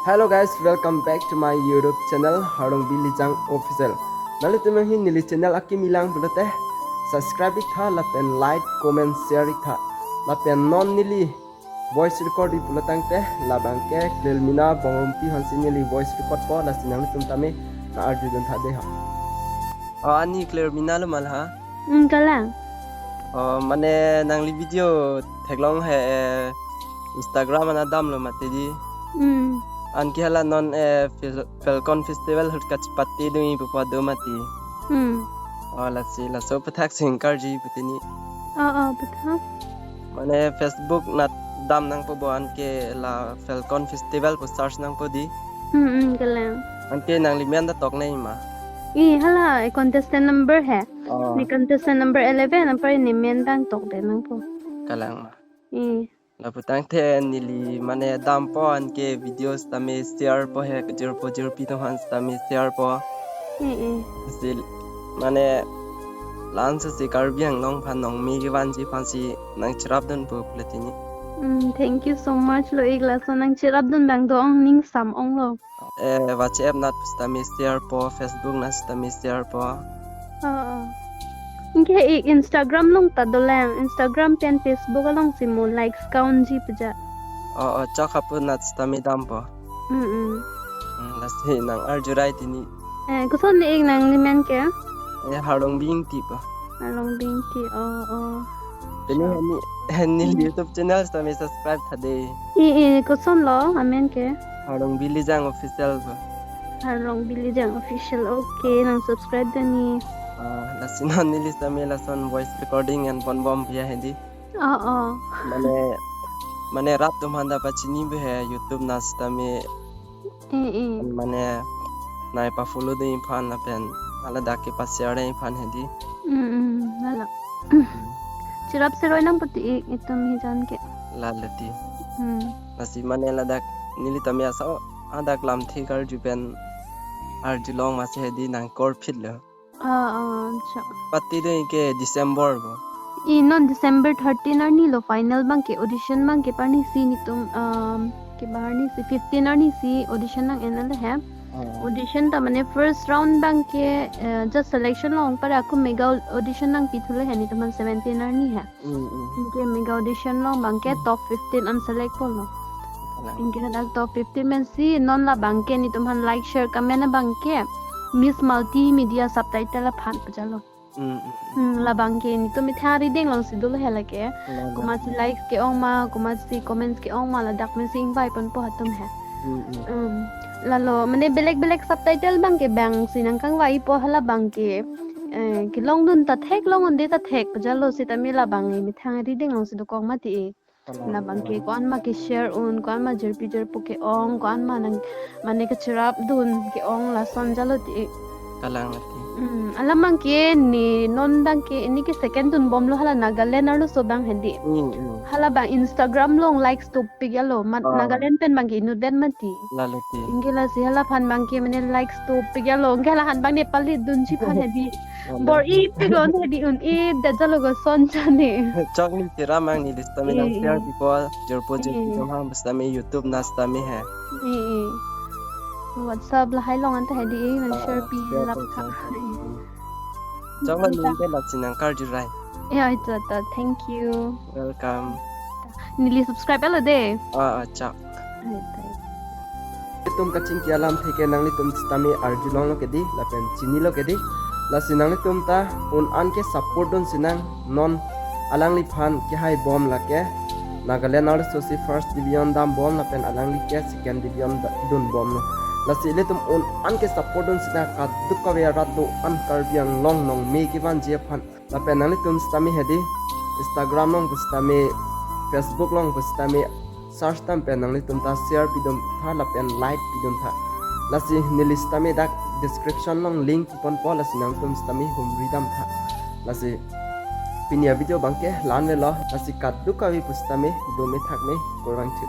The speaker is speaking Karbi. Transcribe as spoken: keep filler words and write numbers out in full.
Hello guys, welcome back to my YouTube channel Harlongbi Lijang Official. Nanglitum ahin neli channel akimi lang pulote subscribe iktha lapen like, comment, share iktha. Lapen non neli voice record ipulotangte labangke Clearmina Bongrumpi hansi neli voice record po, lasi nanglitum tame nang-arjudun tha dei ha. Oh, ani Clearmina lo ma la? Hmm, kalang. Oh, mane nangli video theklong he, eh, Instagram an damlo mati dei. Hmm. Anke hala non, eh, Fal-, Falcon Festival ahut kachepate dun-i pupo do mati. Hmm. Oh, lasi laso aputhak si nang-arju pu tini. Oh, oh, aputhak. Mane Facebook nat dam nangpo bo, anke la Falcon Festival pu search nangpo dei. Hmm, hmm, kalang. Anke nangli men ta tok nangji ma? Eh, hala, eh, contestant number he. Oh. Ne contestant number eleven, anpar ne men ta tokdet nangpo. Kalang ma. Eh. Laputangte neli mane dampo, anke videos tame share po he, jirpo jirpi atum aphan tame share po. Eh, eh. Still, mane la-an si Karbi Anglong aphan nangme kevanji aphan si nangcherapdun pu pule tini. Hmm, thank you so much lo ik, laso nangcherapdun abang do-ong, ning sam onglo. Eh, WhatsApp nat sitame share po, Facebook nat sitame share po. Oh, oh. Anke ik Instagram along ta dolang, Instagram pen Facebook along si mo likes count ji pu ja. Oh, oh, chak hapu nat sitame dampo. Mm, mm. Hmm, lasi nang-arju rai tini. Eh, koson ne ik nangli men ke? Eh, Harlongbi Ingti po. Harlongbi Ingti, oh, oh. Tini hani, hani YouTube channel sitame subscribe tha dei. Eh, eh, koson lo amen ke? Harlongbi Lijang Official po. Harlongbi Lijang Official, okay, nang subscribe dun ni. Ah, lasi non neli sitame lason voice recording an ponbom pu ya he dei. Oh, oh. Mane, mane rat atum aphan ta pachini pu he YouTube nat sitame. Eh, eh. Mane nang pa-follow dun-i aphan lapen haladak ke pa-share dun-i aphan he dei. Hmm, hmm, hala. Cherap seroi nangpo ti ik, itum hijan ke. Lalo ti. Hmm. Lasi mane ladak neli tame asa, oh, hadak lamthe karju pen arjulong masi he dei, nang korphit lo. Ah, ah, acha. Pate dun-i ke December po. Eh, non December thirteen arni lo final abang ke, audition abang ke arni si netum, um, ke arni si fifteen arni si audition nang-en le he. Ah. Audition ta mane first round abang ke, eh, just selection along para ako mega audition nangpi thu le he, netum aphan seventeen arni he. Mm, mm. Anke mega audition along abang ke top fifteen an select po lo. Kalang. Anke hadak top fifteen pen si non labang ke netum aphan like, share, comment abang ke Miss Multimedia Subtitle aphan pu ja lo. Mm, mm, mm. Hmm, labang ke netum methang arideng along si dolo he lake. Kalang. Komatsi likes ke-ong ma, komatsi comments ke-ong ma, ladak pen si invite ponpo ha atum he. Mm, mm. Hmm. Lalo, mane belek belek subtitle abang ke bang si nangkangvai po, hala abang ke, eh, kelongdun ta thek, long-un-e ta thek pu ja lo, sitame labang ke methang arideng along si dokok mati. Kalang, labang ke kalang. Ko-an ma ke-share un, ko-an ma jirpi jirpo ke-ong, ko-an ma nang mane kacherapdun ke-ong, lason ja lo ti. Kalang ti. Hmm, alam abang ke ne non abang ke ne ke second dunbom lo hala Nagaland arloso abang he dei. Hmm, hmm. Hala abang Instagram along likes dopik ya lo, mat, ah, Nagaland pen abang ke inutdet mati. Lalo ti. Anke lasi hala aphan abang ke mane likes dopik ya lo, anke hala aphan abang ne pali dunji aphan he dei. Wonder. Bor-ipik lo he dei, un-edet ja lo koson cha ne. Chok ne cherap mang ne list tame nang, eh, share pipo, jirpo jirpi, eh, atum aphan sitame YouTube nat sitame he. Eh, eh. WhatsApp lahai along anta he dei, eh, nang, ah, share pi, share lap pi, tha. Share pi. Chok ma, ning ke lasi nang-arju rai. Ya, itu, itu. Thank you. Welcome. Neli subscribe lo dei. Ah, ah, chak. Ai, tai. Itum kachingki alamthe ke nanglitum sitame arjulong lo ke dei, lapen chini lo ke dei. Lasi nanglitum ta un-an ke support dun sinang, non alangliphan kehaibom lake Nagaland arloso si first division dambom lapen alangli ke second division da-, dunbom lo. Lasi ilitum un-an ke support dun sinang, kadokave arat do-an Karbi Anglong nangme kevanji aphan. Lapen nanglitum sitame he dei, Instagram along pusitame, Facebook along pusitame, search dam pen nanglitum ta share pidun tha lapen like pidun tha. Lasi neli sitame dak description along link ponpo, lasi nanglitum sitame humri dam tha. Lasi pini avideo abang ke la-an le lo, lasi kadokave pusitame dome thakme, kurvangthu.